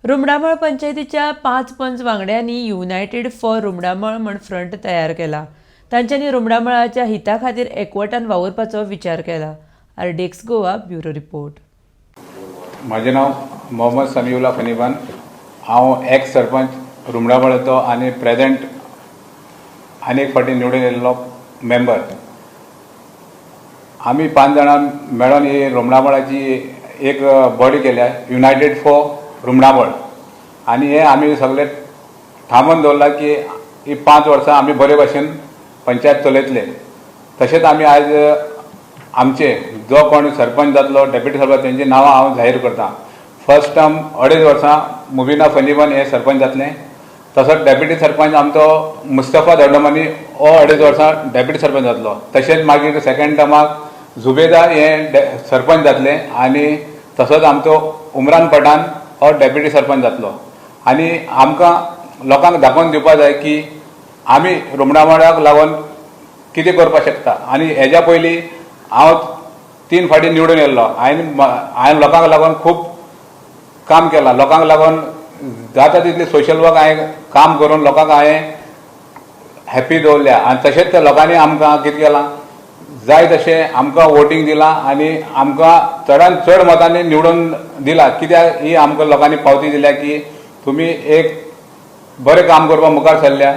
रुमडामळ पंचायतीच्या पांच पंच वांगड्यांनी युनायटेड फॉर रुमडामळ म्हण फ्रंट तयार केला. तांच्यांनी रुमडामळाच्या हिता खातीर एकवटान वावुरपाचो विचार केला. RDX Goa, bureau report. म्हजें नांव मोहम्मद समिउल्ला फनीबान. हांव एक्स सरपंच रुमडामळाचो आनी प्रेजेंट आनी एक फावटी निवडून येयल्लो मेंबर. आमी पांच जाणां मेळोन ही रुमडामळाची एक बॉडी केल्या, युनायटेड फॉर रुमडामळ. आनी हे आमी सगळे थांबोवन दवरलां की ही 5 वर्सां आमी बरे भशेन पंचायत चलयतले. तशेंच आमी आयज आमचे जो कोण सरपंच जातलो, डेप्युटी सरपंच, तेंची नांवां हांव जाहीर करता. फर्स्ट टर्म 2.5 वर्सां मुबिना फनीबन हे सरपंच जातले. तसोच डेप्युटी सरपंच आमचो मुस्तफा दोड्डमनी हो 2.5 वर्सां डेप्युटी सरपंच जातलो. तशेंच मागीर सेकंड टर्माक जुबेदा हे सरपंच जातले आनी तसोच आमचो उमरान पठाण हो डेप्युटी सरपंच जातलो. आनी आमकां लोकांक दाखोवन दिवपा जाय की आमी रुमडामळाक लागून कितें करपाक शकता. आनी हेज्या पयलीं हांव तीन फावटी निवडून येयल्लो. हांवें लोकांक लागून खूब काम केलां. लोकांक लागून जाता तितली सोशल वर्क हांवें काम करून लोकांक हांवें हॅपी दवरल्या. आनी तशेंच त्या लोकांनी आमकां कितें केलां, जाय तशें आमकां वोटींग दिलां आनी आमकां चडान चड मतांनी निवडून दिलां. कित्याक ही आमकां लोकांनी पावती दिल्या की तुमी एक बरें काम करपाक मुखार सरल्या,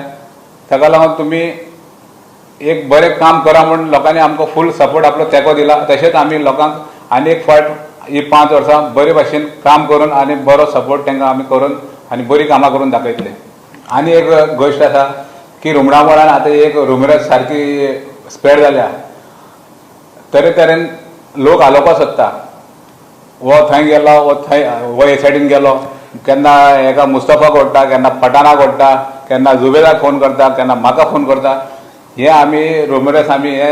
ताका लागून तुमी एक बरें काम करा म्हूण लोकांनी आमकां फूल सपोर्ट, आपलो तेंको दिला. तशेंच आमी लोकांक आनी एक फावट ही 5 वर्सां बरे भाशेन काम करून आनी बरो सपोर्ट तांकां आमी करून आनी बरीं कामां करून दाखयतले. आनी एक गोश्ट आसा की रुमडामळान आतां एक रुमरस सारकी स्प्रेड जाल्या. तरेतरेन लोक हालोवपाक सोदता, हो थंय गेलो, हो थंय, हो हे सायडीन गेलो. केन्ना हेका मुस्तफाक ओडटा, केन्ना पठाणाक ओडटा, केन्ना जुबेदाक फोन करता, केन्ना म्हाका फोन करता. हे आमी रुमरस आमी हे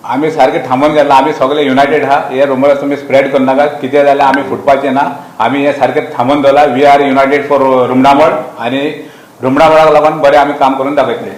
आमी सारके थांबोवन गेला. आमी सगळे युनायटेड आहा. हे रुमरस तुमी स्प्रेड करनाका. कितें जाल्यार आमी फुटपाचें ना. आमी हे सारकें थांबोवन दवरला. We are united for Rumdamol आनी रुमडामळाक लागून बरें आमी काम करून दाखयतले.